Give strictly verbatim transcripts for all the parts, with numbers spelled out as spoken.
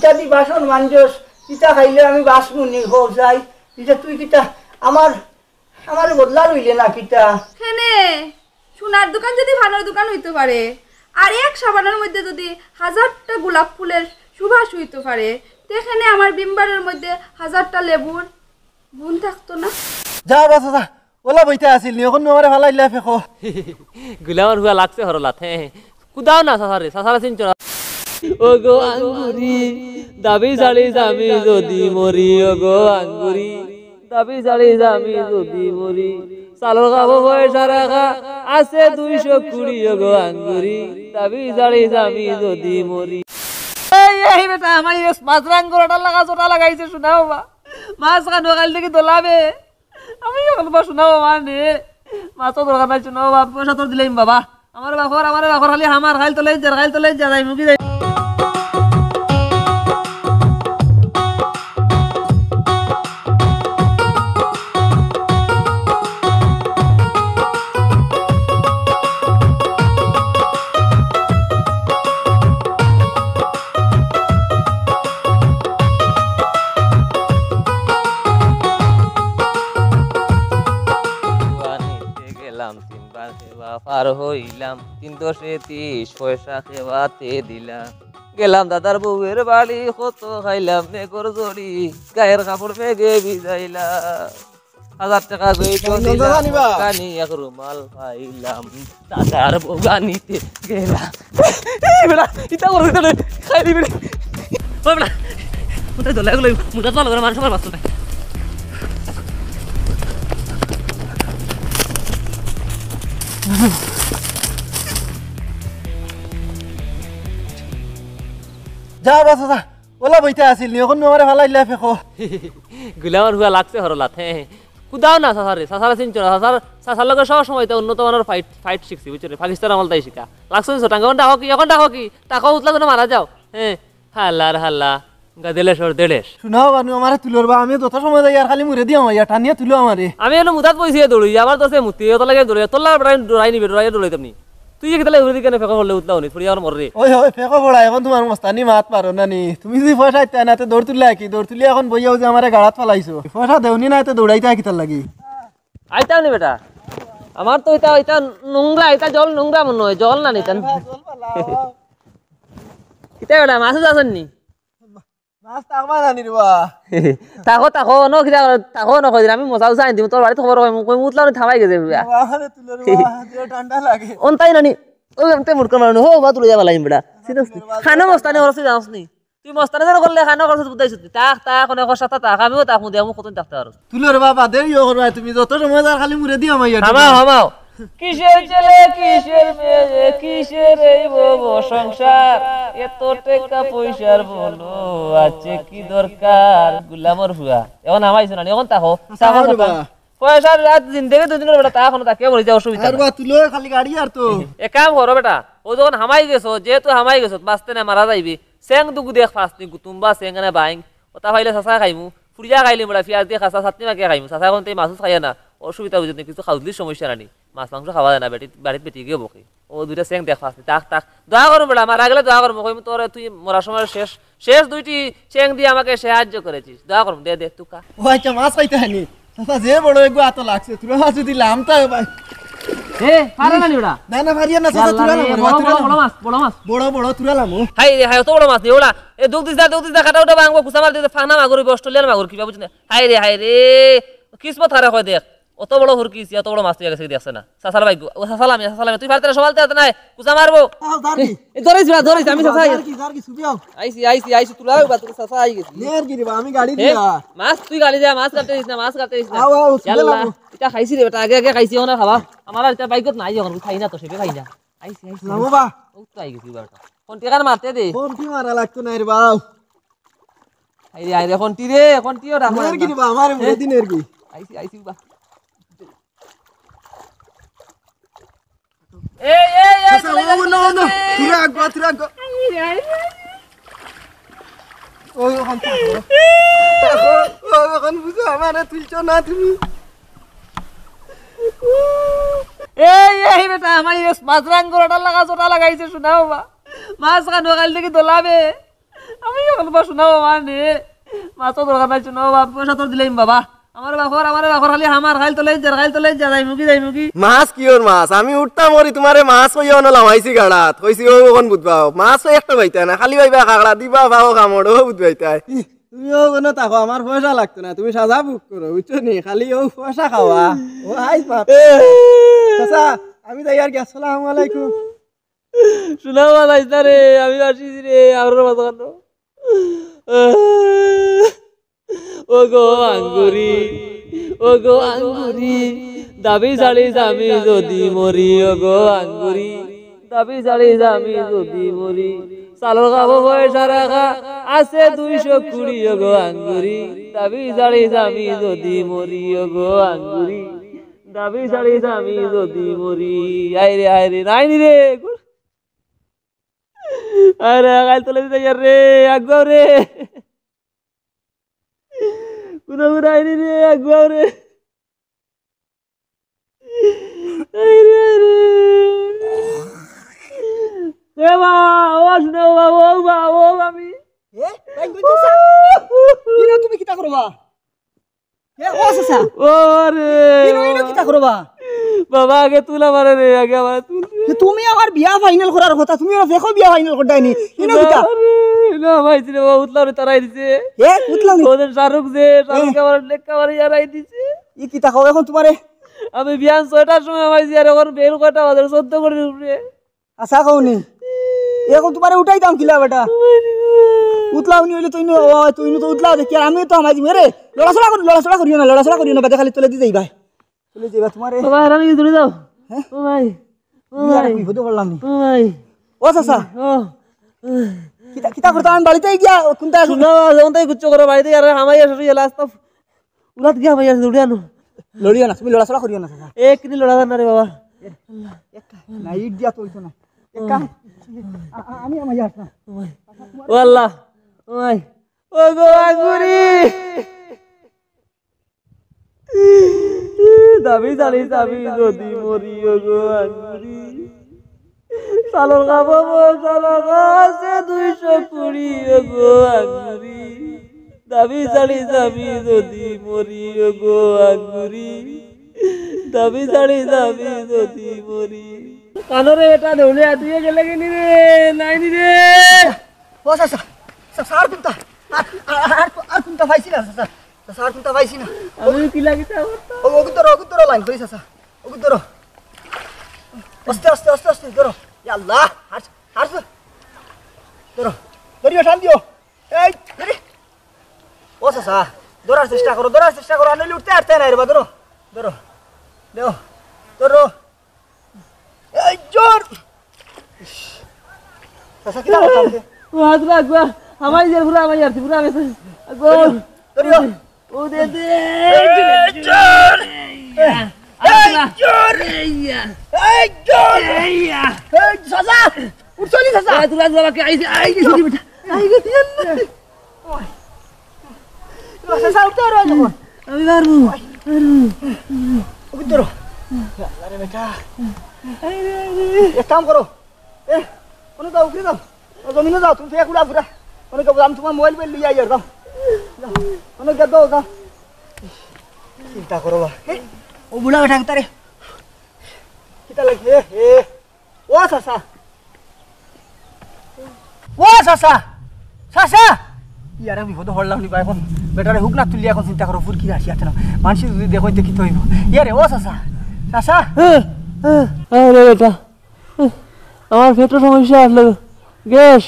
ইতা দি বাসন মানজস, ইতা খাইলে আমি বাঁচমু নি, হো যাই। ইতা তুই কিতা আমার, আমারে বদলা লইলে না কিতা? কেনে, সোনার দোকান যদি পানর দোকান অইতো পারে, আর এক সাবানর মধ্যে যদি হাজারটা গোলাপ ফুলর সুবাস অইতো পারে, তে কেনে আমার ভিমবারর মধ্যে হাজারটা লেবুর গুণ থাকতো না? যা বাবা, যা। ওলা বইতা আছিল নি, অখন আমারে ফালাই দিলা ফেকো। গুলামর ফুয়া লাগছে হরলাত, হে, হে। কুদাও না চাচারে, চাচারে চিনছো না। ওগো আঙ্গুরি, দাবি ছাড়ি যামি যদি মরি, ওগো আঙ্গুরি, দাবি ছাড়ি যামি যদি মরি। চালর কাপো পয়সা রাখা আছে দুইশো কুড়ি, ওগো আঙ্গুরি, দাবি ছাড়ি যামি যদি মরি। এই, এই বেটা, আমার এই মাছ রাঙ্গুর ওটা লাগা, চোটা লাগাইছে, শোনা বাবা। মাছ খানো কাল থেকে দোলাবে। আমি অখন বা শোনা বাবা নে। মাছ তো দরকার নাই, শোনা বাবা, পয়সা তোর দিলাইম বাবা। আমার বাপর, আমার বাপর খালি হামার খাইল তো লইন যার, খাইল তো লইন যার, যাই মুখি যাই। আনিতে গেলাম তিনবার খেবা পার হইলাম, তিন দশে তিরিশ পয়সা খেবাতে দিলাম। গেলাম দাদার বউয়ের বাড়ি, কত খাইলাম মেঘর জড়ি, গায়ের কাপড় মেঘে ভিজাইলাম। হাজার টেকা গই তো দিলাম, জানি বা? কানি এক রুমাল পাইলাম। দাদার বউ আনিতে গেলাম। এই বেটা, ইতা করে দিতে খাই দিবি রে। ওই বেটা, কোথায় দলে গেলো? মুদাত ভালো করে মানুষ আমার বাঁচতে নাই। যা বাবা, যা। ওলা বইতা আছিল নি, অখন আমারে ফালাই দিলা ফেকো। গুলামর ফুয়া লাগছে হরলাত, হে, হে। কুদাও না চাচারে, চাচারে চিনছো না, চাচার, চাচার লগে সব সময় তো উন্নত মানের ফাইট, ফাইট শিখছি, বুঝছো নি? পাকিস্তান আমল তাই শিখা। লাগছো নি চোটাঙ্গা? অখন ডাকো কি, অখন ডাকো কি? টাকা উতলা যেন মারা যাও। হে, হাল্লার হাল্লা, গাদেলেশ ওর দেলেশ। শোনাও বানু, আমারে তুলোর বা, আমি যত সময় যাই আর খালি মুড়ে দিও আমার, টানিয়া তুলো আমারে। আমি এনে মুদাত বইছি দৌড়ি, আবার তো সে মুতি, অত লাগে দৌড়ি, তোর লাগে বেটা ডরাই নিবে, ডরাই ডরাই তেমনি। তুই যে কিতালে উড়ে দিকে ফেকো পড়লে উতলা উনি, থুড়ি আমার মররে। ওই, ওই, ফেকো পড়া, এখন তোমার মস্তানি মাত পারো না নি? তুমি যদি পয়সা দিতে না, তে দৌড় তুললে কি? দৌড় তুলি এখন বইয়াও যে আমারে গাড়াত ফালাইছো। পয়সা দেওনি না, তে দৌড়াইতে কিতার লাগি? আইতাম নি বেটা। আমার তো ইতা, ইতা নোংরা, ইতা জল নোংরা মনে হয়, জল না নিতাম। ইতা বেটা, মাছ আছেন নি? মাছ তো আমার আনি রে বা। তাকো, তাকো, ন কিতা, তাকো ন কই দিন, আমি মশা উসা আনি দিমু, তোর বাড়িত খবর কইমু, কইমু উতলা উনি থামাই গেছে বুয়া। বাবারে তুলোর বা, যে ঠান্ডা লাগে। অনতাই নানি, ওই আমি তে মুরকর মানু, হো বা তুলে যাবা লাগিম বেটা। সিধা সিধি। খানো মস্তানি ওরসে যাওস নি। তুই মস্তানি যেন করলে খানো করছিস বুঝাইছিস তুই। তাক, তাক, অনেক কষ্ট তাক, আমিও তাক মুদে, আমি কতদিন থাকতে পারো। তুলোর বাবা, দেরি করবা তুমি, যত সময় যার খালি মুড়ে দিও আমার ইয়ার। হামাও, হামাও। কিসের ছেলে, কিসের মেয়ে, কিসের এই ভব সংসার, এত টাকা পয়সার বলো, আছে কি দরকার? গুলামর ফুয়া। এখন হামাইছো না, এখন তাকো, আচ্ছা, তাকো আর কথা। বা। পয়সার রাত জিন্দেগি দুদিনের বেটা, তা এখনো তাকে বলি যা অসুবিধা আর নাই। বা, তুলো খালি গাড়ি আর তো। এক কাম করো বেটা, ও যখন হামাই গেছো, যেহেতু হামাই গেছো, বাঁচতে না মারা যাইবি। চেং দুগু দেখ ফাস্তি, গুতুম্বা, চেং না বাইং, ওটা পাইলে চাচা খাইমু, ফুরিয়া খাইলিম বেটা, পিয়াজ দিয়া খাসা, চাটনি মাখিয়া খাইমু, চাচা এখন তাই মাছ উছ খাইয়া না, অসুবিধা বুঝে নি, কিছু খাউজলি সমস্যা নানি, মাছ মাংস খাওয়া যায় না, বেটি, বাড়িত বেটি গিয়ে বকে, ও দুইটা চেং দেখ ফাস্তি, তাক, তাক, দোয়া করমু বেটা, মারা গেলে দোয়া করমু, কইমু তোরে তুই মরার সময় শেষ, শেষ দুইটি চেং দিয়া আমাকে সাহায্য করেছিস, দোয়া করমু, দে, দে, তুকা। ও আচ্ছা, মাছ খাইতে হয়নি, চাচা, যে বড় এগু আতো লাগছে, তুরা মাছ যদি লামতা হয় ভাই। এ, পারে না নি ওটা? না, না, পারিয়া না, চাচা, ইয়াল্লা তুরা রে, লামো, বড়, তুরা বড়, লামো। বড় মাছ, বড় মাছ। বড়, বড়, তুরা লামো। হায় রে, হায়, অত বড় মাছ নি, ওলা। এ, দুখ দিস না, দুখ দিস না, কাটা উঠা ভাঙবো, কুচা মার দিতে, ফাংনা মাগুর, অস্ট্রেলিয়ার মাগুর, কিবা বুঝি না। হায় রে, হায় রে, কিসমত হারে হয় দেখ। অত বড় হুরকিছি, অত বড় মাছ তুই গেছে দেখছে না। চাচার ভাই গু, ও চাচা লামি, চাচা লামি, তুই পারতে না, সমালতে হাতে নাই, কুচা মারবো। আও, ধর কি? এ, ধরিস না, ধরিস, আমি চাচা আই। ধর কি, ধর কি, ছুটি আও। আইছি, আইছি, আইছি, তুই লাও, বা তুই চাচা আই গেছি। নে আর কি রে বা, আমি গাড়ি এ, দিয়া। মাছ তুই গাড়ি যা, মাছ কাটতে দিস না, মাছ কাটতে দিস না। আও, আও, ছুটি ইয়াল্লা, আও। এটা খাইছি রে বেটা, আগে আগে খাইছি, ওনা খাবা। আমার আর এটা বাইকত নাই, এখন খাই না তো, সেবে খাই না। আইছি, আইছি। লামো বা। ও তো আই গেছি বারোটা। কোন টিকার মারতে দে? কোন কি মারা লাগতো না রে বাউ। আইরে, আইরে, কোন টি রে, কোন টিও রাখো নে আর কি না। রে বা, আমার এ? মুড়ে দিন আর কি। আইছি, আইছি বা। এই, এই, এই, চাচা, চলে ও, যাচ্ছে, ও, না, ও, না। চলে যাচ্ছে। তুই রাখ, তুই রাখ। এই, এই, এই। ওই, ওখান থাকো। দেখো, ও, এখন বুঝো, আমারে তুলছো না তুমি। এই, এই, বেটা, আমার এই মাছ রাঙ্গুর ওটা লাগা, ওটা লাগাইছে, শোনা বাবা। মাছ খানো কাল থেকে দোলাবে। আমি অখন বা শুনাও মানে, মাছ তো দরকার নাই, শুনাও বাপ, পয়সা তোর দিলাইম বাবা। আমার বাপর, আমার বাপর খালি হামার, খাইল তো লইন যার, খাইল তো লইন যার, যাইমুগি, যাইমুগি। মাছ কিওর মাছ? আমি উঠতাম করি তুমারে মাছ কইয়া অনো লামাইছি গাড়াত। কইছি, "ও অখন বুঝবাও, মাছ তো একটা পাইতায় না, খালি পাইবায় কাকড়া, দিবা পাও কামড়, ও বুঝবাইতায়।" তুমিও কোনো থাকো, আমার পয়সা লাগতো না, তুমি সাজা বুক করো, বুঝছো নি? খালি ও পয়সা খাওয়া, ও আইস মাত। চাচা, আমি যাই আর কি, আসসালামু আলাইকুম। শুনাও বা যাইস না রে, আমি আসি রে, আমার মাথা খানো। ও গো আঙ্গুরি, ও গো আঙ্গুরি, দাবি ছাড়িস আমি যদি মরি, ও গো আঙ্গুরি, দাবি ছাড়িস আমি যদি মরি। চালর কাপো পয়সা রাখা আছে দুইশো কুড়ি, ও গো আঙ্গুরি, দাবি ছাড়িস আমি যদি মরি, ও গো আঙ্গুরি, দাবি ছাড়িস আমি যদি মরি। আয় রে, আয় রে, নাই নি রে। আরে, কাইল তোলে দিতে ইয়ার রে, আগুয়াও রে। কুনো কুনো আইনি রে, আগুয়াও রে। আরে, আরে। এ মা, ও শুনো, ও মা, ও মা, ও মামি। এ, ভাই, কই যাইতাছো? ইনো তুমি কিতা করবা? এ, ও চাচা। ও রে। ইনো, ইনো কিতা করবা? বাবা, আগে তুল আমারে রে, আগে আমারে তুল রে। এ, তুমি আমার বিয়া ফাইনাল করার কথা, তুমি ওরা দেখো বিয়া ফাইনাল করতায় নি। ইনো কিতা? আরে, না, ভাই, রে বাবা, উঠলাম রে, তারাই দিছে। এ, উঠলাম রে। ওদের শাহরুখ যে, শাহরুখ এ। আমার লেখা মারি হারাই দিছে। ই কিতা কও অখন তুমারে? আমি বিয়ান ছয়টার সময় পাইছি, আর অখন বেল কয়টা বাজে? চোদ্দ করে উপরে। আচ্ছা, কওনি। অখন তুমারে উঠাইতাম কিলা বেটা? উঠলাও নি অইলে তুই নু, ও, তুই নু তো উঠলাও দেখি, আর আমি তো হামাই দিমু। এরে, লড়াচড়া করি, লড়াচড়া করিও না, লড়াচড়া করিও না, বাদে খালি তুলে দি যাইবায়। তুলে যাইবা তুমারে। ও ভাই, আমি দূরে যাও। হ্যাঁ? ও ভাই, ও ই আর ভাই, বিপদে পড়লাম নি। ও ভাই, ও চাচা। ও। কিতা, কিতা করতাম আমি বাড়িতে গিয়া, কোনটা শুনো, যখন তাই গুচ্ছ করো বাড়িতে, আর হামাই আসলে লাস্ট উলাত গিয়া ভাই, আর দৌড়ে আনো। লড়িও না, তুমি লড়াচড়া করিও না, চাচা। এক দিন লড়া যার না রে বাবা। এ, একটা, না, ইট দিয়া তো অইতো না। এক কাম, আ-, আ-, আমি আমার ইয়ার না। ও আল্লাহ, ও ভাই, ও গো আঙ্গুরি। দাবি জানি দাবি যদি মরি, ও গো আঙ্গুরি। চালর কাপো পয়সা রাখা আছে দুইশো কুড়ি, ও গো আঙ্গুরি। দাবি ছাড়ি যাবি যদি মরি, ও গো আঙ্গুরি। দাবি ছাড়ি যাবি যদি মরি। কানো রে বেটা, দৌড়ে আতুয়ে গেলে কেনে রে? নাই নি রে। ও চাচা, চাচা, আর কুনটা? আর, আর, আর, আর কুনটা পাইছি না, চাচা? চাচা, আর কুনটা পাইছি না। আমি কিলা কিতা করতাম? ও, ওগুত ধরো, ওগুত ধরো, লাইন করি, চাচা। ওগুত ধরো। আস্তে, আস্তে, আস্তে, আস্তে, ধরো। ইয়া আল্লাহ, হার, হার। ধরো। ধরিও, টান দিও। এই, ধরি। ও চাচা, ধরার চেষ্টা করো, ধরার চেষ্টা করো, আর নইলে উঠতে পারতে না রে বা, ধরো। ধরো। দেও। ধরো। এই জোর। চাচা, কিতা করতাম রে? ও, আগুয়া, আগুয়া। হামাই যার, পুরা হামাই যার, পুরা গেছে। আগুয়া। ধরিও। ও দে দে। এই জোর। এই জোর। এই জোর। এই চাচা, উঠছো নি চাচা? আগুয়া, আগুয়া, বাকি আইছে, আইছে, আইছে, বেটা। আইছে, আইছে। ও চাচা, উঠতে পারো না। আমি পারমু, পারমু। ওগুত ধরো। আরে বেটা। এক কাম করো। এ, অনো যাও, উপরে যাও। ও জমিনো যাও, তুমি ফেক উড়া ফুরা। অনো যাও, আমি তুমার মোবাইল লইয়া আইয়ার, যাও। যাও। অনো গিয়া দাও, যাও। চিন্তা করো বা। এ, ও বুড়া বেটা কিতা রে? কিতা লাগে? এ, এ। ও চাচা। ও চাচা। চাচা। ইয়ারে বিপদো পড়লাম নি বা অখন। বেটারে হুক না তুলিয়া অখন চিন্তা করো, ফুরকি আসি আছে না। মানষে যদি দেখইন তে কিতা অইবো? ইয়ারে, ও চাচা। চাচা। আরে বেটা। আমার পেটর সমস্যা আসলে গ্যাস,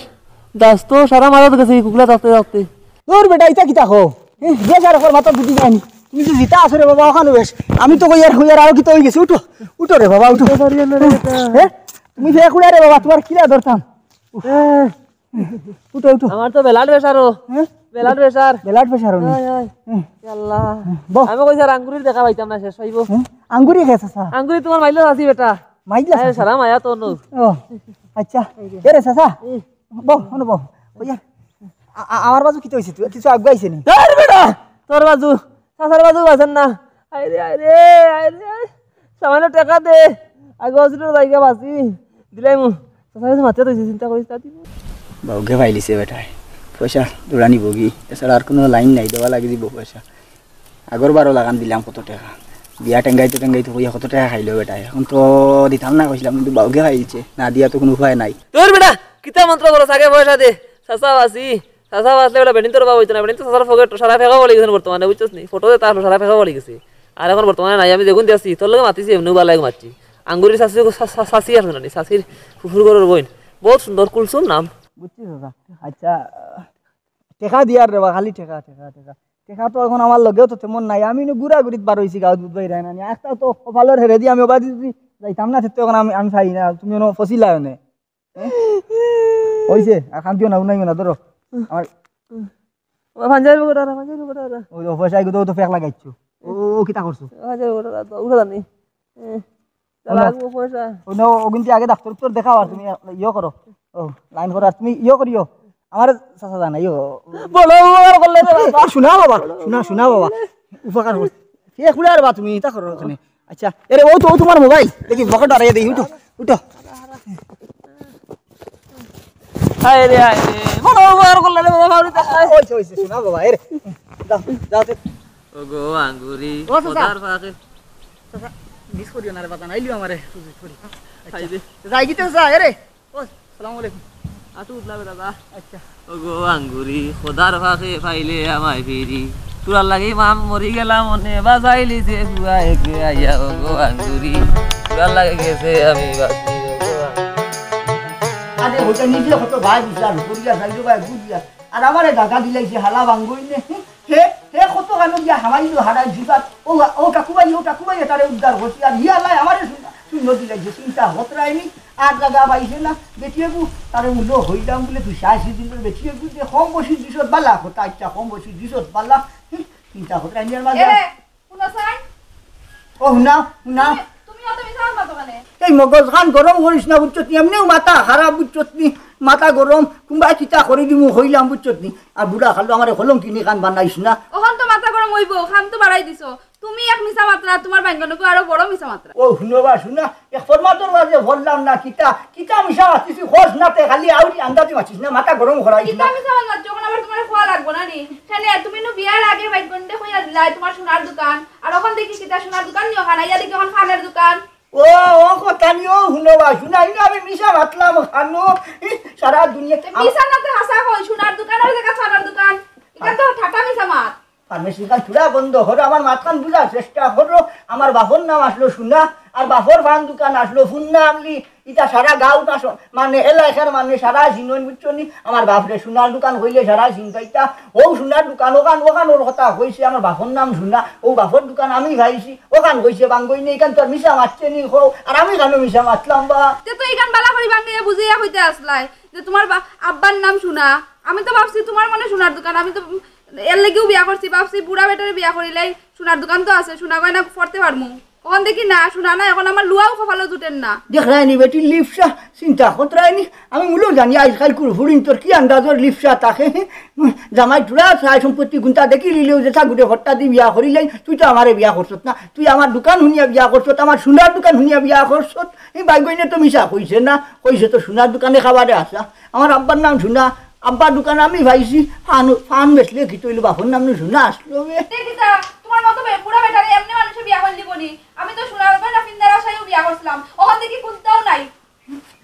দাস তো সারা মাথাত গেছে এই কুকলা থাকতে থাকতে। তোর বেটা, ইতা কিতা কও? এ, গ্যাস আর অখন মাথাত ঢুকি যায়নি। তুমি যে জিতা আছো রে বাবা, অখানো বেশ। আমি তো কইয়ার, কইয়ার আরো কিতা অইগেছে। উঠো, উঠো রে বাবা, উঠো। উঠতে পারি না রে বেটা। এ, তুমি ফেক উড়া রে বাবা, তুমার কিলা ধরতাম? এ, উঠো, উঠো। আমার তো ব্লাড প্রেশারও। হ্যাঁ? Blood pressure. ব্লাড প্রেশারও নি? হয়, হয়। হুম। ইয়া আল্লাহ। বহ। আমি কইছি আর আঙ্গুরির দেখা পাইতাম না, শেষ অইবো। হ্যাঁ? আঙ্গুরি খাইছে চা? আঙ্গুরি তুমার মাইলো আছি বেটা। মাইলা আরে আছে? সারা মায়া তো নু। ও, আচ্ছা। এই যে। এ রে চাচা। এই। বহ, অনো বহ। ওই যে, আ-, আ-, আমার বাজু কিতা অইছে? তুই কিছু আগুয়াইছে নি? আরে বেটা, তোর বাজু, চাচার বাজু বাজের না। আরে, আরে, আরে, আরে। সামান্য টেকা দে। আগে অসুরের জায়গা বাঁচি। দিলাইমু। চাচা কিছু মাতে তো চিন্তা করিস তা দিব। বাউগে পাইলিছে বেটায়। পয়সা জোড়া নিবগি, এছাড়া আর কুনু লাইন নাই, দেওয়া লাগি দিবো পয়সা। আগর বারও লাগান দিলাম কত টেকা, বিয়া টেঙ্গাইতে টেঙ্গাইতে কইয়া কত টেকা খাইলো বেটায়, এখন তো দিতাম না কইছিলাম, কিন্তু বাউকে খাইলছে, না দিয়া তো কুনু উপায় নাই। তোর বেটা, কিতা মন্ত্র করো, আগে পয়সা দে, চাচা বাঁচি, চাচা বাঁচলে বেটা বেটিন্তর অভাব অইতো না, বেটিন্তর চাচার পকেট সারা ফেকা পড়ি গেছে বর্তমানে, বুঝছস নি? ফটো দে তার সারা ফেকা পড়ি গেছে। আর এখন বর্তমানে নাই, আমি যেগুন দিয়াছি, তোর লগে মাতিছি, এমনিও বালা মাতছি। আঙ্গুরির চাচি, চা-, চা-, চাচি আছে না নি? চাচির ফুফুর ঘরর বইন। বউত সুন্দর, কুলসুম নাম। বুঝছি চাচা। আচ্ছা, টেকা দিয়ার রে বা, খালি টেকা, টেকা, টেকা। টেকা তো এখন আমার লগেও তো তেমন নাই। আমি নু ঘুরাঘুরিত বার অইছি গাঁওত, বুঝবায় রায় না নি। একটা তো কপালর হেরে দি আমি ওবা দিছি, যাইতাম না, তে তো এখন আমি, আমি পাই না। তুমি অনো ফসিলা অনে। হ্যাঁ? অইছে, আর কান্দিও না, উনাইও না, ধরো। আমার ও, পাঞ্জাবি করে আরা, পাঞ্জাবি করে আরা। ওই, ও পয়সা এগুলো তো ফেক লাগাইছো। ও, ও, ও কিতা করছো? পাঞ্জাবি করে আরা, উঠে জানি। এ, ও না। লাগবো পয়সা। ও না, ও কিন্তু আগে ডাক্তার তো দেখাও, আর তুমি ইয়ে করো। ও, লাইন করো, আর তুমি ইয়ে করিও। আমার চাচা জানাই, ও। বড় উপকার করলে রে বাবা। এ, শোনা বাবা, শোনা, শোনা বাবা। উপকার কর। এ, খুলে আর বা তুমি, ইতা করো ওখানে। আচ্ছা, এরে, ও তো, ও তোমার মোবাইল। দেখি, পকেট আর ইয়ে দেখি, উঠো, উঠো। হায় রে, হায় রে, বড় উপকার করলে রে বাবা, বাবা, বাবা। ওই যে, ওই যে, শোনা বাবা, এরে। যাও, যাও, তে- ও গো আঙ্গুরি, ও চাচা। খোদার ফাঁকে। চাচা, মিস করিও না রে বাবা, নাইলিও আমারে, সুযোগ করি। আচ্ছা। হায় রে। যাই গিতে যা, এরে। ও, সালাম আলাইকুম। আটু উঠলা বেটা, যা। আচ্ছা। ও গো আঙ্গুরি, খোদার ফাঁকে পাইলে আমায় ফিরি। তোরার লাগি মাম মরি গেলাম, মনে বাঁচাইলি যে ফুয়া একে আইয়া। ও গো আঙ্গুরি, তোরার লাগি গেছে আমি বাঁচি। ও গো আঙ্গুরি। আরে, ওটা নিজে কত ভাই বুঝলাম, করিয়া যাইলো ভাই বুঝিয়া। আর আমারে দাদা দিলাইছে, হালা ভাঙ্গই নে। হে, হে কত কানো গিয়া হামাইলো হারাই জুগাত। ও, ও কাকুবাই, ও কাকুবাই, তারে উদ্ধার করছি। আর হিয়া লাই আমারে শূন্য, শূন্য দিলাইছে, চিন্তা হতরায়নি। আর জাগা পাইছে না, বেটিয়ে গু, তারে মূল্য হইলাম বলে তুই সাহসী দিন বেটিয়ে গু, যে কম বয়সী দিশত বালা, কথা আচ্ছা, কম বয়সী দিশত বালা। হুম, চিন্তা হতরায়নি আর মাঝে। এরে, হুনো চাই? ও, হুনাও, হুনাও। তুমি, তুমি অত মিছা মাতো কেনে? এই মগজ খান গরম করিস না, বুঝছত নি? এমনেও মাথা খারাপ, বুঝছত নি? মাথা গরম, কুনবায় কিতা করি দিমু, কইলাম, বুঝছত নি? আর বুড়া খালো আমারে কলঙ্কিনী খান বানাইস না। অখন তো মাথা গরম অইবো, খান তো বাড়াই দিছো। তুমি এক মিছা মাতরা, তুমার বাইঙ্গনকু আরো বড় মিছা মাতরা। ও, হুনো বা, হুনা, এক ফরমাতর মাঝে বললাম না, কিতা, কিতা মিছা মাতিছি, খোঁজ না তে, খালি আউরি আন্দাজি মাতিস না, মাথা গরম করাইস কিতা না। মিছা মাতছো? অখন আবার তুমারে খোয়া লাগবো না নি? কেনে, তুমি নু বিয়ার আগে বাইঙ্গনরে কইয়া দিলাই, তুমার সোনার দোকান, আর অখন দেখি কিতা সোনার দোকান নি অখান, আইয়া দেখি অখন খানের দোকান। ও, ও কথা নি, ও হুনো বা, হুনা, ইনো আমি মিছা মাতলাম খানো, ই, সারা দুনিয়া, তে মিছা না তে হাছা কই, সোনার দোকান আর জাগা খানার দোকান, ইখান তো ঠাটা মিছা মাত। ফার্মেসি খান চূড়া বন্ধ করো, আমার মাতখান বুঝার চেষ্টা করো। আমার বাপর নাম আসলো সোনা, আর বাপর পান দোকান আসলো ফুন্না আমলি। ইটা সারা গাঁও না স-, মানে এলাকার মানে সারা জিনন বুঝছো নি? আমার বাপরে সোনার দোকান কইলে সারা জিন পাইতা। ও সোনার দোকান, ওখান, ওখান ওর কথা কইছে, আমার বাপর নাম সোনা, ও বাপর দোকান আমি খাইছি, ওখান কইছে বাঙ্গই নেই, ইখান তো আর মিছা মাতছে নি কও, আর আমি কেন মিছা মাতলাম বা? তে তো ইখান বালা করি বাঙ্গাইয়া বুঝাইয়া কইতে আসলাই যে তুমার বা-, আব্বার নাম সোনা। আমি তো ভাবছি তুমার মনে সোনার দোকান, আমি তো এর লাগিও বিয়া করছি, ভাবছি বুড়া বেটারে বিয়া করিলাই সোনার দোকান তো আছে, সোনা গয়না পরতে পারমু। অখন দেখি না, সোনা না, অখন আমার লুয়াও কপালো জুটের না। দেখরায়নি বেটি লিপসা, চিন্তা করতরায়নি। আমি মূলো জানি আজকাল কুরফুরিন তোর কি আন্দাজর লিপসা থাকে। জামাই টুরা চাই সম্পত্তি গুনতা দেখি লিলেও যে তা গুটে হট্টা দি বিয়া করিলাই, তুই তো আমারে বিয়া করছত না, তুই আমার দোকান হুনিয়া বিয়া করছত, আমার সোনার দোকান হুনিয়া বিয়া করছত। এই বাইগইনে তো মিছা কইছে না, কইছে তো সোনার দোকানে খাবারে আসা। আমার আব্বার নাম সোনা, আব্বার দোকান আমি পাইছি, ফান, ফান বেচলে কি তইলে বাপর নাম নু সোনা আসলো বে। তে কিতা, তুমার মতো বে-, বুড়া বেটারে এমনে মানুষে বিয়া করি দিবো নি? আমি তো সোনার গয়না ফিন্দার আশায়ও বিয়া করছিলাম, অখন দেখি কুন্তাও নাই।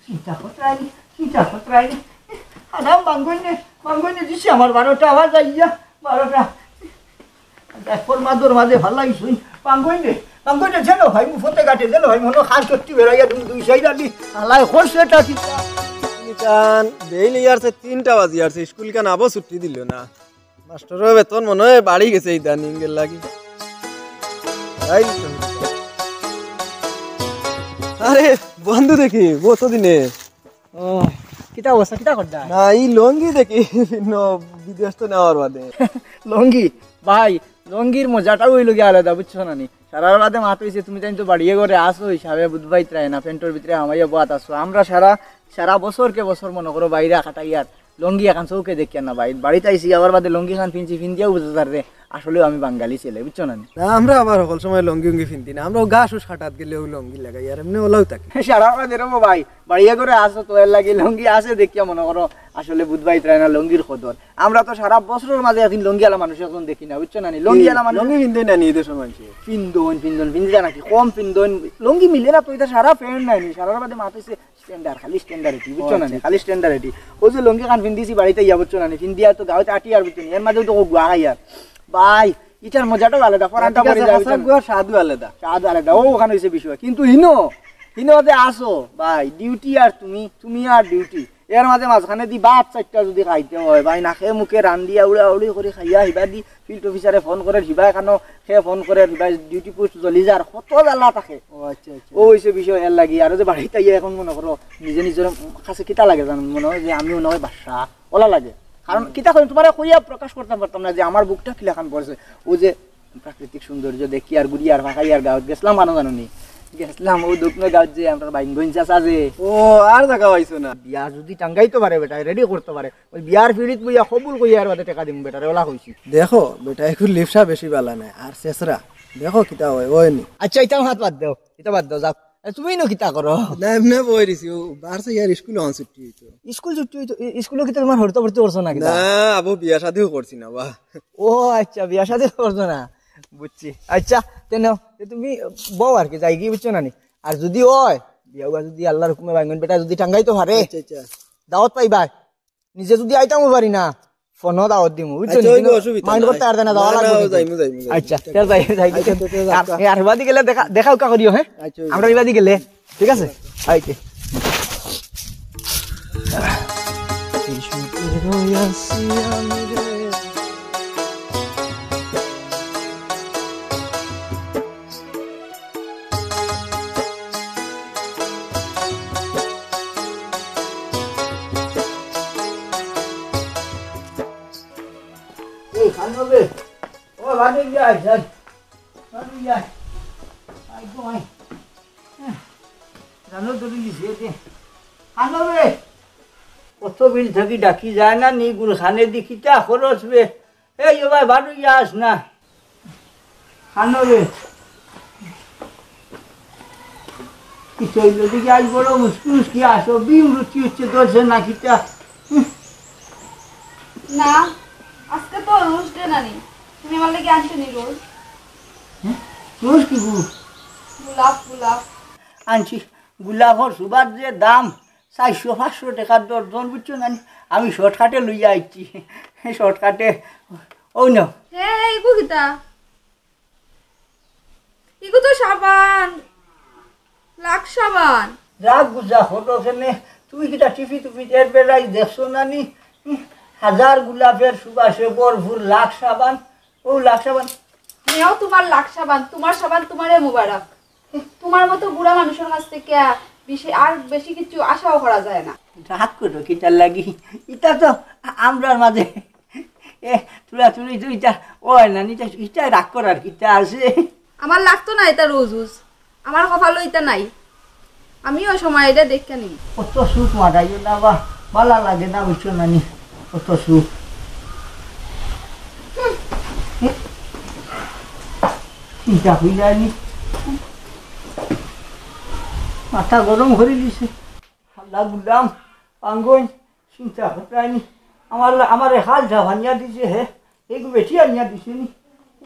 চিন্তা করতরায়নি, চিন্তা করতরায়নি। আরাম বাঙ্গইনে, বাঙ্গইনে দিছে আমার বারোটা বাজাইয়া, বারোটা। দেখর মাদর মাঝে ফালাই শুই। বাঙ্গইনে, বাঙ্গইনে যেন ভাই, মুফতে কাটে যেন ভাই, মনো খান সত্যি বেড়াইয়া তুমি দুই সাইড আলি। আলাই খরচ এটা কি? ইখান বেইল ইয়ারছে তিনটা বাজি ইয়ারছে, স্কুল ইখান আবো ছুটি দিল না। মাস্টরর বেতন মনে হয় বাড়ি গেছে ইদানিং এর লাগি। এই তো। আরে বন্ধু দেখি, কত দিনে। ও, কিতা অবস্থা, কিতা করতা? না, ই লুঙ্গি দেখি, ন-, বিদেশ তো নেওয়ার বাদে। লুঙ্গি? ভাই, লুঙ্গির মজাটাও অইলো গিয়া আলাদা, বুঝছো না নি? সারার বাদে মাত অইছে, তুমি তাইন তো বাড়িয়ে ঘরে আসো, হিসাবে বুধবাই ত্রায় না, প্যান্টর ভিতরে হামাইয়া বওয়াত আসো। আমরা সারা, সারা বছর কে বছর মনো করো বাইরে কাটাইয়ার, লুঙ্গি এখান চউখে দেখিয়ার না ভাই। বাড়িত আইছি, আবার বাদে লুঙ্গি খান ফিনছি, ফিন্দিয়াও বুঝা যার রে। আসলেও আমি বাঙালি ছেলে, বুঝছো না নি? না, আমরা আবার হকল সময় লুঙ্গি উঙ্গি পিন্দি না, আমরা অউ ঘাস উস কাটাত গেলে অউ লুঙ্গি লাগাই, আর এমনে অলাউ থাকি। সারা বাদে রে ভাই, বাড়িয়া ঘরে আছো তো, এর লাগি লুঙ্গি আছে দেখিয়া মনো করো আসলে বুঝবায় তারা না লুঙ্গির কদর। আমরা তো সারা বছরর মাঝে একদিন লুঙ্গিআলা মানুষ একজন দেখি না, বুঝছো না নি? লুঙ্গিআলা মানুষ লুঙ্গি পিন্দইন না নি, এই দেশর মানষে? পিন্দইন, পিন্দইন, পিন্দইন না কি? কম পিন্দইন, লুঙ্গি মিলে না তো, ইতা সারা প্যান্ট নায় নি, সারার বাদে মাত অইছে standard, খালি standard এটি, বুঝছো না নি? আচ্ছা, খালি standard এটি। অউ যে লুঙ্গি খান পিন্দিছি বাড়িত আইয়া, বুঝছো না নি? পিন্দিয়া তো গাউত আটিয়ার, বুঝছো নি? এর মাঝে তো গুয়া খাইয়ার। ভাই, ইটার মজাটাও আলাদা, পরানটা পড়ি যায়, বুঝছো না? গুয়ার স্বাদও আলাদা। স্বাদ আলাদা, অউ অখান অইছে বিষয়। কিন্তু হিনো, হিনো যে আছো, ভাই, duty আর তুমি, তুমি আর duty। এর মাঝে মাঝখানেদি ভাত চাইরটা যুদি খাইতে অয়, ভাই, নাকে মুখে রান্দিয়া উড়াউড়ি করি খাইয়া, হিবাদি field officer এ ফোন করের, হিবায় কানো হে ফোন করের, হিবায় duty post জ্বলি যার, কত জ্বালা থাকে। ও আচ্ছা, আচ্ছা। অউ অইছে বিষয় এর লাগি। আর অউ যে বাড়িত আইয়া অখন মনো করো, নিজে নিজর কাছে কিতা লাগে জানো, মনো অয় যে আমি মনো অয় বাদশা, অলা লাগে। কারণ কিতা কইমু, তুমারে কইয়া প্রকাশ করতাম পারতাম না যে আমার বুকটা কিলাখান পড়ছে। অউ যে প্রাকৃতিক সৌন্দর্য দেখি আর ঘুরি আর ফাঁকাই আর গাউত গেছলাম, কানো জানো নি? গেছলাম অউ দক্ষিণ গাউত যে আমরার বাইঙ্গন চাচা যে। ও, আর জাগা পাইছো না? বিয়া যুদি টাঙ্গাইতো পারে বেটায়, ready করতো পারে, অউ বিয়ার পিড়িত বইয়া কবুল কইয়া এর বাদে টেকা দিমু বেটারে, অলা কইছি। দেখো, বেটা একটু লিপসা বেশি বালা নায়, আর শেষরা। দেখো কিতা অয়, অয় নি। আচ্ছা, ইতা মাত বাদ দেও, ইতা বাদ দেও, যাও। এ, তুমি ইনো কিতা করো? না, এমনে বই রইছি, অউ বারসে ইয়ার স্কুল অখন ছুটি অইতো। স্কুল ছুটি অইতো? ই-, স্কুলো কিতা তুমার হরতা ভর্তি করছো না কিতা? না, আবু বিয়া শাদিও করছি না, বা। ও আচ্ছা, বিয়া শাদি করছো না, বুঝছি। আচ্ছা, তে নেও, তে তুমি বও আর কি, যাইগি, বুঝছো না নি? আর যুদি অয়, বিয়া যুদি আল্লার হুকুমে বাইঙ্গন বেটা যুদি টাঙ্গাইতো পারে, আচ্ছা, আচ্ছা। দাওয়াত পাইবায়। নিজে যুদি আইতামও পারি না, ফোনো দাওয়াত দিমু, বুঝছো নি? আচ্ছা, অইবো, কিন্তু অসুবিধা নাই। Mind করতে পারতে না, যাওয়া না, না, লাগবো কিন্তু। যাইমু, যাইমু, যাইমু। আচ্ছা, তে যাই, যাই। আচ্ছা, তে, তে, আর, আর হিবাদি গেলে দেখা, দেখা উকা করিও, হ্যাঁ? আচ্ছা, অইবো। আমরা হিবাদি গেলে, ঠিক আছে? আইতে। এই, খান হবে। ও, বাদে গিয়া আয়, যাই। বাদে গিয়া আয়। আয় গো, আয়। হ্যাঁ। জানো তো, তুমি যে যে। খান হবে। কত বিল থাকি ডাকি যায় না, নি গুল খানে দি কিতা খরচ বে। এই, ও ভাই, বাদে গিয়া আস না। খানো রে। কিতা অইলো দেখি আজ বড় মুশকিল, মুশকিল আসো, বিম রুচি হচ্ছে, ধরছে না কিতা? হুম। না, আজকে তো রোজ ডে নানি, তুমি আমার লাগি আনছো নি রোজ? হ্যাঁ? রোজ কি গো? গোলাপ, গোলাপ। আনছি, গোলাপর সুবাদ যে দাম, চাইরশো পাঁচশো টেকার দরজন, বুঝছো না নি? আমি শর্টকাটে লইয়া আইছি, শর্টকাটে। ওই না। হে, হে, ইগু কিতা? ইগু তো সাবান, লাক্স সাবান। রাগ গুজা হলো কেনে? তুমি কিতা টিপি টুপি দের বেড়াই দেখছো না নি? হুম, হাজার গোলাপের সুবাসে ভরপুর লাক্স সাবান। ও লাক্স সাবান। নেও তোমার লাক্স সাবান, তোমার সাবান তোমারে মুবারক। তোমার মতো বুড়া মানুষের কাছ থেকে বেশি, আর বেশি কিছু আশাও করা যায় না। রাগ করো কিতার লাগি? ইটা তো আমরার মাঝে এ, তুলা তুলি তো ইটা অয় না, ইটা, ইটা রাগ করার কিতা আছে? আমার লাগতো না ইতা রোজ রোজ, আমার কপালো ইতা নাই, আমি ওই সময় ইটা দেখে নিই। অত সুখ মারাইও না বা, বালা লাগে না, বুঝছো না নি? অত সুখ। চিন্তা হই যায়নি, মাথা গরম করে দিছে। আল্লাহ গুলাম, পাঙ্গন, চিন্তা করতে আইনি। আমার, আমার এই হালটা ভাঙিয়া দিছে হে, এই বেটি আনিয়া দিছে নি।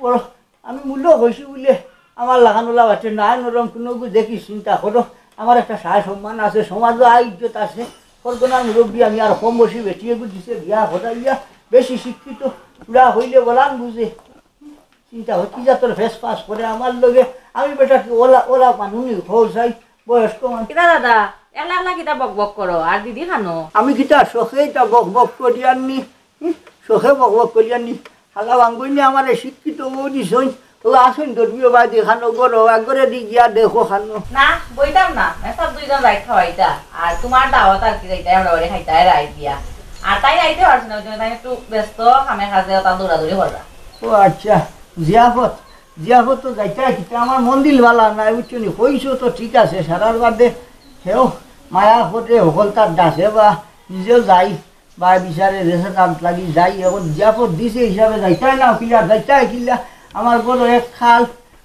বড়, আমি মূল্য কইছি বলে, আমার লাখানোলা বাচ্চা নাই নরম কোনো গু দেখি চিন্তা করো। আমার একটা সায় সম্মান আছে, সমাজও আয় ইজ্জত আছে। ফরগনার মুরব্বী আমি আর কম বয়সী বেটি এগু দিছে বিয়া ঘটাইয়া, বেশি শিক্ষিত, পুরা হইলে বলান বুঝে। চিন্তা হয় কি জাতর ফেস পাস করে আমার লগে, আমি বেটা কি ওলা, ওলা মানুষ নি, খোঁজ চাই। বয়স্ক মানুষ। কিতা দাদা, একলা একলা কিতা বক বক করো? আর দিদি খানো? আমি কিতা শখে ইতা বক বক করি আননি? হুম? শখে বক বক করি আননি? হালা ভাঙ্গইনি আমারে শিক্ষিত বউ দিছইন। ও আসইন ধর্মীয় বাদী খানো গরো, একবারে দি গিয়া দেখো খানো। না, বইতাম না। এসব দুইজন রাইত খাওয়াইতা। আর তোমার দাওয়াত আর কি যাইতা, আমরা বাড়ি খাইতা, রাইত দিয়া। আর তাই আইতে পারছে না, ওই জন্য তাই একটু ব্যস্ত, কামে কাজে, ওটা দৌড়াদৌড়ি করবা। ও আচ্ছা, জিয়াফত, জিয়াফত তো যাইতে কিতা আমার মন দিল ভালা নাই, বুঝছো নি? কইছো তো ঠিক আছে, সারার বাদে হেও মায়া করে হকল তার ডাকে বা নিজেও যাই, ভাই বিচারে দেশে কাম লাগি যাই, এখন জিয়াফত দিছে হিসাবে যাইতায় না কিলা, যাইতায় কিলা। আমার বড় এক খাল,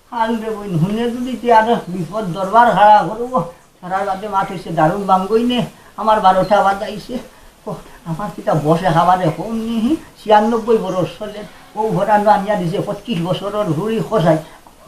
খাল রে বইন, হুনে যদি তে আরো বিপদ দরবার খাড়া করবো, সারা রাতে মাত হইছে দারুণ বাঙ্গই নে, আমার বারোটা বাজাইছে। ও, আমার কিতা বসে খাবারে কম নি, ছিয়ানব্বই বরস চলে, ও ঘোরানো আনিয়া দিছে পঁচিশ বছরর হুড়ি খসাই,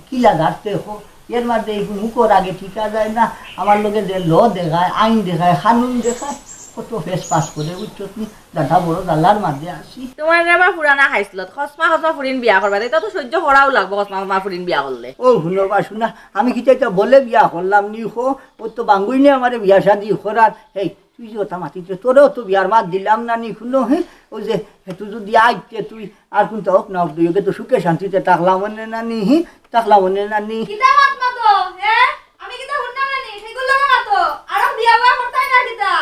কিলা গাড়তে হো, এর মাঝে এই মুখর আগে ঠিকা যায় না, আমার লগে যে ল দেখায়, আইন দেখায়, কানুন দেখায়, কত ফেস পাস করে, বুঝছত নি? দাদা বড় দালার মাঝে আছি। তোমার আবার পুরানা খাইছলত, খসমা খসমা ফুরিন বিয়া করবা, এটা তো সহ্য করাও লাগবো, খসমা খসমা ফুরিন বিয়া করলে। ও হুনো বা শুনা, আমি কিতা এটা বলে বিয়া করলাম নি হো, ও তো বাঙ্গুই নে আমারে বিয়া শাদি করার। এই তুই যে ওটা মাতিতে, তোরেও তো বিয়ার মাত দিলাম না নি হুনো, হে? ওই যে, হে, তুই যদি আইতে তুই আর কোনটা হোক না হোক, দুই ওকে তো সুখে শান্তিতে থাকলাম মনে না নি, হি? থাকলাম মনে না নি? কিতা মাত মাতো, হে? আমি কিতা হুনলাম না নি? সেগুলো মাতো। আরো বিয়া বিয়া করতাই না কিতা?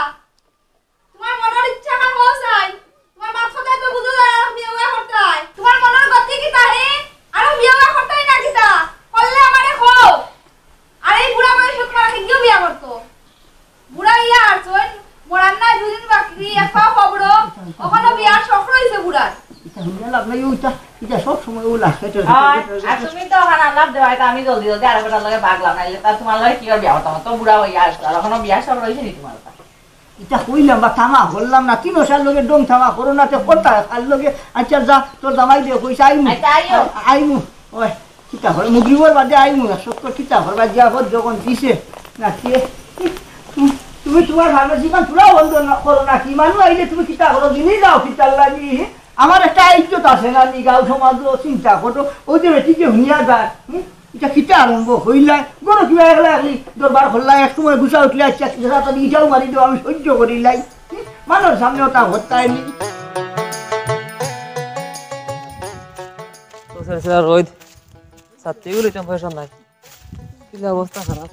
তোমার মনের ইচ্ছা আমার হওয়া চাই। তোমার মাত কথায় তো বুঝো যায় আরো বিয়া বিয়া করতাই। তোমার মনের গতি কিতা হে? আরো বিয়া বিয়া করতাই না কিতা? করলে আমারে কও। আর এই বুড়া বয়সে তোমার কেউ বিয়া করতো? বুড়া ইয়া আর চল, মরার নাই দুদিন বাকি, এক পাও খবর, অখনো বিয়ার শখ রইছে বুড়ার। এটা হুনিয়া লাভ নাই, ওইটা, এটা সব সময় ও লাখ, এটা, এটা, আর, এটা, আর তুমি তো ওখানে আলাপ দেওয়া, এটা আমি জলদি জলদি আরো বেটার লগে ভাগলাম, নাইলে তা তোমার লগে কি আর বিয়া করতাম? তো বুড়া হইয়া আসলো, আর অখনো বিয়ার শখ রইছে নি তোমার? এটা কইলাম বা তামা করলাম না, তিন সাল লগে ডং তামা করো না, তে করতা আর লগে, আচ্ছা যা, তোর জামাই দিয়ে কইছে আইমু। আচ্ছা, আইও। আ-, আইমু। ওই, কিতা করে, মুগরিবর বাদে আইমু, সত্য কিতা করবা, জিয়াফত যখন দিছে, না কি? তুমি, তুমি তোমার ভাবে জীবন পুরা বন্ধ না, করো না কি? মানুষ আইলে তুমি কিতা করো, জিনি যাও কিতার লাগি? আমার একটা ইজ্জত আছে না নি, গাঁও সমাজও চিন্তা করো, ওই যে বেটি যে হুনিয়া যায়, হুম? এটা কিতা আরম্ভ হইলাই? গরো কিবা একলা একলি দরবার করলাই, এক সময় গুছা উঠলে, আচ্ছা, আচ্ছা, তাড়াতাড়ি ইটাও মারি দেও, আমি সহ্য করিলাই। হুম? মানুষ সামনে ওটা হত্যায় নি। তো স্যার, স্যার, রোদ। ছাত্রীগুলো এটা পয়সা নাই। কি যে অবস্থা খারাপ।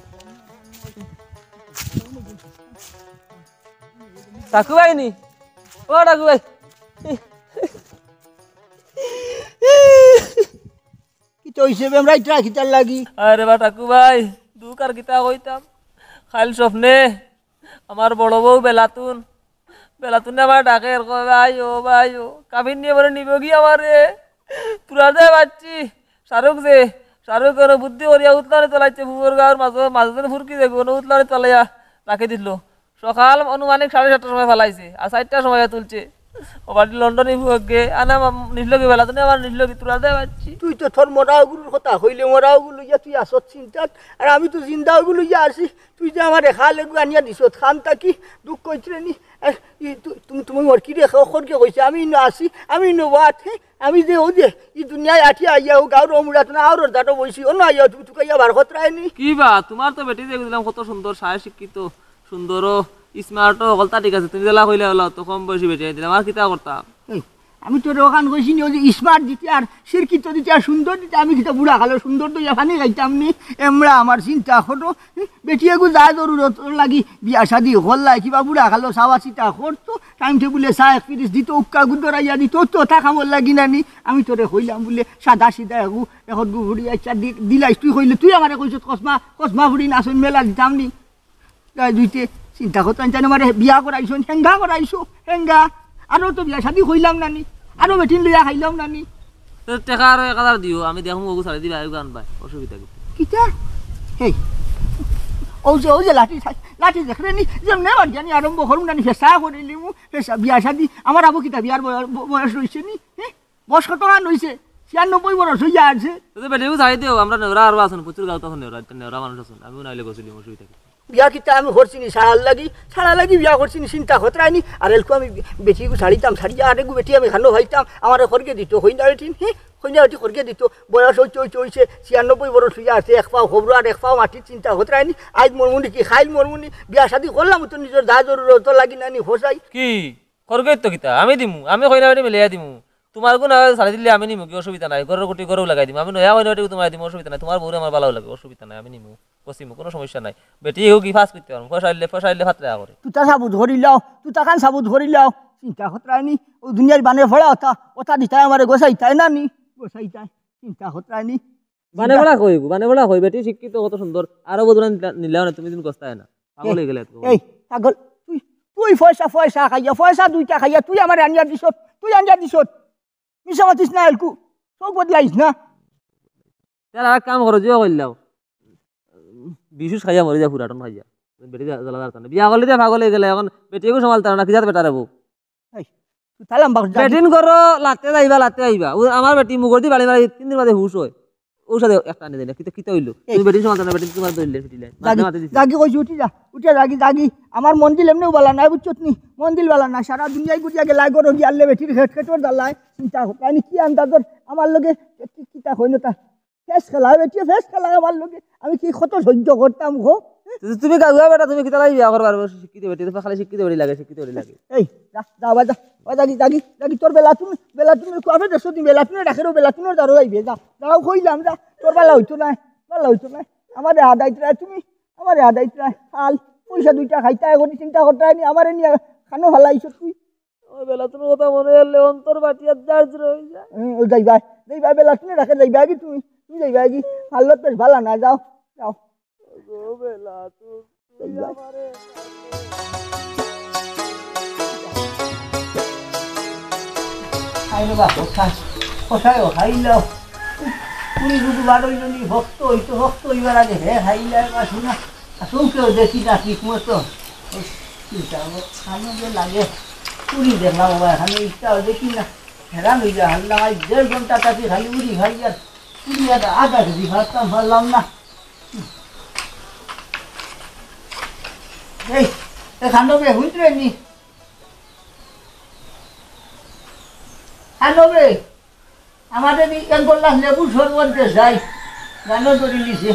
টাকু ভাই নি? ও টাকু ভাই। কিতা অইছে বেমরাইতরা কিতার লাগি? আরে বা টাকু ভাই, দুখ আর কিতা কইতাম। কাইল স্বপ্নে আমার বড় বউ বেলাতুন, বেলাতুনে আমার ডাকে, কয়, "ভাই ও, ভাই ও, কাবিন নিয়া বলে নিবগি আমারে।" তুরা দে বাচ্চি, শাহরুখ যে, শাহরুখ কোনো বুদ্ধি করিয়া উতলানি তলাইছে, ফুবর গাঁর মাঝে, মাঝে যেন ফুরকি যে কোনো উতলানি তলাইয়া রাখি দিল। সকাল আনুমানিক সাড়ে সাতটার সময় ফালাইছে, আর চাইরটার সময় তুলছে। ও বাড়ি লন্ডনি ফুয়গে, আনা মা-, নিছলগি বেলাতুনে আমার নিছলগি, তুরা দে বাচ্চি। তুই তো তোর মরা ওগুলোর কথা কইলে, মরা ওগুলো ইয়া তুই আসত চিন্তাত, আর আমি তো জিন্দা ওগুলো ইয়া আছি। তুই যে আমার খাল এগু আনিয়া দিছত, খান তাকি দুঃখ কইতরে নি। আর ই তু-, তুমি, তুমি মোর কি রে, খ-, খরকে কইছে, আমি ইনো আছি, আমি ইনো বাত, হে? আমি যে ও যে, ই দুনিয়ায় আটিয়া আইয়া ও গাঁর অমুড়াত না, আওরর দাঁটো বইছি, অন্য আইয়া তুমি তুকাইয়া বার খতরায় নি। কি বা, তোমার তো বেটি যে দিলাম কত সুন্দর, সায় শিক্ষিত, সুন্দর, স্মার্ট, হকলতা ঠিক আছে, তুমি যেলা কইলে ওলা তো কম বয়সী বেটি দিলাম, আর কিতা করতাম? এই, আমি তোরে ওখান কইছি নি, ওই যে স্মার্ট দিতে আর শিক্ষিত দিতে আর সুন্দর দিতে, আমি কিতা বুড়া কালো সুন্দর দইয়া পানি খাইতাম নি? এমরা আমার চিন্তা করো, হুম? বেটি এগু যা জরুরত লাগি বিয়া শাদি করলাই, কিবা বুড়া কালো চাওয়া চিতা করতো, টাইম টেবুলে চা এক পিরিচ দিত, উক্কা গুদ্দরাইয়া দিত, তো তা খামর লাগি না নি? আমি তোরে কইলাম বুলে সাদা সিধা এগু, এখন গু ফুড়ি আচ্ছা দি-, দিলাইস, তুই কইলে, তুই আমারে কইছত কসমা, কসমা ফুড়ি নাচন মেলা দিতাম নি? তাই দুইতে চিন্তা করতাম, জানো আমারে বিয়া করাইছো, হেঙ্গা করাইছো, হেঙ্গা। আরো তো বিয়া শাদি কইলাম না নি, আরো বেটিন লইয়া খাইলাম না নি। তো টেকা আরো এক হাজার দিও, আমি দেখমু ওগু ছাড়ি দিবা, আইগু আনবায়, অসুবিধা কি? কিতা? হেই, ও যে, ও যে লাঠি, লাঠি দেখরে নি, যেমনে বাড়ি জানি আরম্ভ করুন না নি, ফেসা করিলিমু, ফেসা, বিয়া শাদি, আমার আবু কিতা বিয়ার বয়-, ব-, বয়স রইছে নি? হে? বয়স কত মান হইছে? ছিয়ানব্বই বরস হইয়া আছে। তো বেটিগু ছাড়ি দিও, আমরা নেওরা আরো আছুন, প্রচুর গাঁওত আছুন নেওরা, নেওরা মানুষ আছুন, আমিও নাইলে গছিলিমু, অসুবিধা কি? বিয়া কিতা আমি করছি নি ছাড়ার লাগি, ছাড়ার লাগি বিয়া করছি নি, চিন্তা খতরায় নি। আর এলকু আমি বেটিগু ছাড়িতাম, ছাড়িয়া আরেকগু বেটি আমি খানো পাইতাম, আমারে খরগে দিত, কইনা বেটিন, হে, কইনা বেটি খরগে দিত। বয়স হইতে হইতে হইছে, ছিয়ানব্বই বরস হইয়া আছে, এক পাও খবর আর এক পাও মাটির, চিন্তা খতরায় নি। আইজ মরমুনি কি, খাইল মরমুনি, বিয়া শাদি করলাম তো নিজর যা জরুরত লাগি না নি, হোসাই। কি? খরগই তো কিতা? আমি দিমু, আমি কইনা বেটি মিলাইয়া দিমু। তোমার গুণ ছাড়ি দিলে আমি নিমু, কি অসুবিধা নাই। ঘরর গুটি ঘরও লাগাই দিমু। আমি নয়া কইনা বেটি তোমার দিমু, অসুবিধা নাই। তোমার বউরে আমার ভালাও লাগে, অসুবিধা নাই। আমি নিমু, কছিমু, কোনো সমস্যা নাই। বেটি এগু কি পাস করতে পারমু, পয়সা আইলে, পয়সা আইলে ফাতরা করে। তুতা সাবুত করিলাও, তুতা খান সাবুত করিলাও। চিন্তা খতরায় নি, ও দুনিয়ার বানে ফড়া ওটা, ওটা দিতায় আমারে গছাইতায় না নি, গছাইতায়। চিন্তা খতরায় নি। বানে বড়া কইবো, বানে বড়া কই, বেটি শিক্ষিত কত সুন্দর। আরো বদলা নিলা, নিলাও না, তুমি দিন গছতায় না। পাগল হয়ে গেলে এত। এই, পাগল, তুই, তুই পয়সা, পয়সা খাইয়া, পয়সা দুইটা খাইয়া, তুই আমারে আনিয়া দিছত, তুই আনিয়া দিছত। মিছা মাতিস না, এলকু। চোখ বদলাইস না। তার আর কাম করো, জিও কইলাও। বিশুষ খাইয়া মরি যা, ফুরাটন খাইয়া। বেটি জ্বালা, জ্বালা, জ্বালা। বিয়া করলে যে পাগল হয়ে গেলে, এখন বেটি এগু সমালতার না, কি জাত বেটারে বউ? এই, তুই তালাম বাক্স যা। বেটিং করো, লাতে যাইবা, লাতে আইবা। ও আমার বেটি মুখর দি বাড়ি মারি তিন দিন বাদে হুশ হয়। ও সাথে একটা আনি দেয় না, কিতা, কিতা হইলো? এই। তুমি বেটিং সমালতার না, বেটিং তোমার ধরলে ফিটিলে। মাঝে জাগি, মাঝে দিছি। জাগি কইছি, উঠি যা, উঠি যা, জাগি। আমার মন দিল এমনিও বালা নাই, বুঝছত নি? মন দিল বালা নাই। সারা দুনিয়ায় ঘুরিয়া গেলা, গরো গিয়ালে বেটির খেট খেটর জ্বালায়। চিন্তা হোক, আমি কি আন্দাজর আমার লগে কি, কিতা হইল তা? ফেস খেলা, বেটিয়ে ফেস খেলা আমার লগে। আমি কি কত সহ্য করতাম গো? তো তুমি গাগুয়া বেটা, তুমি কিতা লাগি বিয়া করবার? শিক্ষিত বেটি, তোমার খালি শিক্ষিত বেটি লাগে, শিক্ষিত বেটি লাগে। এই, যা, যা, বাবা, যা। ও, জাগি, জাগি, জাগি, তোর বেলা তুমি, বেলা তুমি কুয়াবে দেশো তুমি, বেলা তুমি রাখে রো, বেলা তুমি দাঁড়ো যাইবে, যা। যাও, কইলাম, যা। তোর বেলা হইতো না, বেলা হইতো না। আমারে হাদাইত রায় তুমি, আমারে হাদাইত রায়। হাল, পয়সা দুইটা খাইতা, এখন চিন্তা করতে হয়নি, আমারে নিয়ে খানো ফালাইছ তুই। আমার বেলাতনর কথা মনে হইলে অন্তর বাটিয়া জার্জ রয়ে যায়। হুম, ওই যাইবা, যাইবা, বেলাতনে রাখে যাইবা আগে তুমি, তুমি যাইবা আগে। হালত বেশ ভালা না, যাও, যাও। ও বেলাতন, তুই যাইবা। আমারে আইলো বা, কোথায়, কোথায় ও খাইল? পুরি দুধ বারইল নি, ভক্ত হইতো, ভক্ত হইবার আগে হে খাইল, বা শোনা। আসুন কেউ দেখি না ঠিক মতো। চিন্তা করো, খানো যে লাগে। পুরি দেখলাম বাবা, এখানে ইচ্ছা হয় দেখি না। হেরান হয়ে যায়, হাল্লা, আজ দেড় ঘন্টা তাকে খালি উড়ি খাই আর পুরি আর আধা কেজি ভাততাম পারলাম না। এই, এ খানো বে, হুইত রে নি। খানো বে। আমারে দি এক গ্লাস লেবু শরবত দে যাই, জানো ধরি লিছে।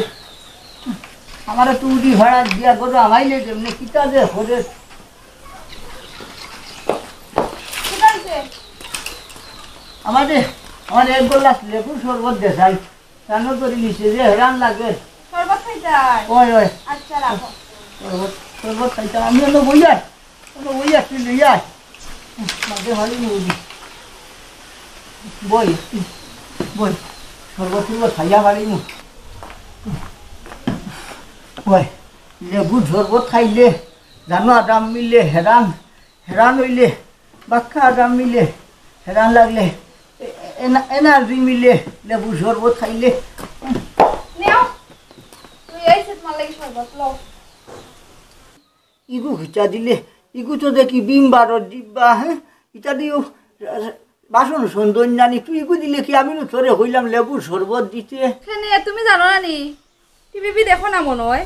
আমারে তুই দি ভাড়া দিয়া গরু আমাইলে যেমনি কিতা যে করে। কিতা হইছে? আমারে, আমারে এক গ্লাস লেবু শরবত দে যাই, জানো ধরি লিছে যে হেরান লাগে। শরবত খাইতাই? ওই, ওই। আচ্ছা, রাখো। শরবত, শরবত খাইতাম। আমি অনো বইয়া, অনো বইয়া, তুই লইয়া আয়। মাঝে হয়নি বলি। বই, বই। শরবত টরবত খাইয়া পারিনি। বই, লেবু শরবত খাইলে, জানো আরাম মিলে, হেরান, হেরান হইলে, বাক্কা আরাম মিলে, হেরান লাগলে, এ-, এনা-, এনার্জি মিলে, লেবু শরবত খাইলে। নেও। তুই এই সে তোমার লাগি শরবত লও। ইগু খিচা দিলে, ইগু তো দেখি বিম বারর ডিব্বা, হ্যাঁ? ইটা দিও বাসন সন্দন জানি, তুই ইগু দিলে কি আমি নু তোরে কইলাম লেবুর শরবত দিতে? কেনে, তুমি জানো না নি? টিভি দেখো না মনে হয়।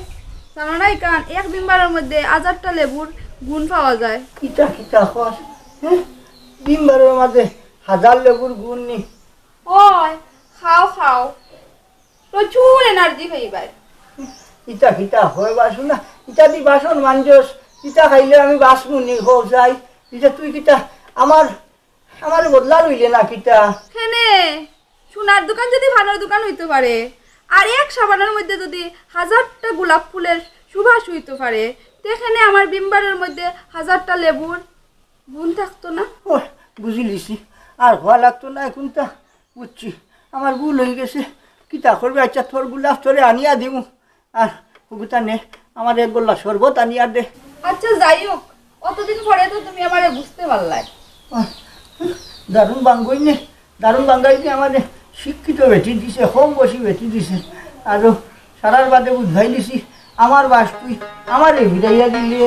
জানো না ইখান, এক বিম বারর মধ্যে হাজারটা লেবুর গুণ পাওয়া যায়। কিতা কিতা কস? হ্যাঁ? বিম বারর মাঝে হাজার লেবুর গুণ নি? ওই, খাও খাও। প্রচুর এনার্জি পাইবায়। ইটা কিতা হয় বাসু না? ইটা দি বাসন মাঞ্জস, ইটা খাইলে আমি বাঁচমু নি, হো যাই। ইটা তুই কিতা আমার, আমার বদলা লইলে না কিতা? কেনে, সোনার দোকান যদি ভালোর দোকান হইতে পারে, আর এক সাবানের মধ্যে যদি হাজারটা গোলাপ ফুলের সুবাস হইতে পারে, তে কেনে আমার বিম বারর মধ্যে হাজারটা লেবুর গুণ থাকতো না? ও, বুঝিলিছি, আর হওয়া লাগতো না এখন তা। বুঝছি, আমার ভুল হয়ে গেছে। কিতা করবে? আচ্ছা, তোর গোলাপ তোরে আনিয়া দিমু। আর হুগুতা নে, আমার এক গোল্লা শরবত আনিয়া দে। আচ্ছা, যাই হোক, অতদিন পরে তো তুমি আমারে বুঝতে পারলায়। আহ, দারুণ বাঙ্গই নে, দারুণ বাঙ্গাই নে। আমারে শিক্ষিত বেটি দিছে, কম বয়সী বেটি দিছে। আরো সারার বাদে বুঝাই দিছি, আমার বাস তুই আমারে ফিরাইয়া দিলে।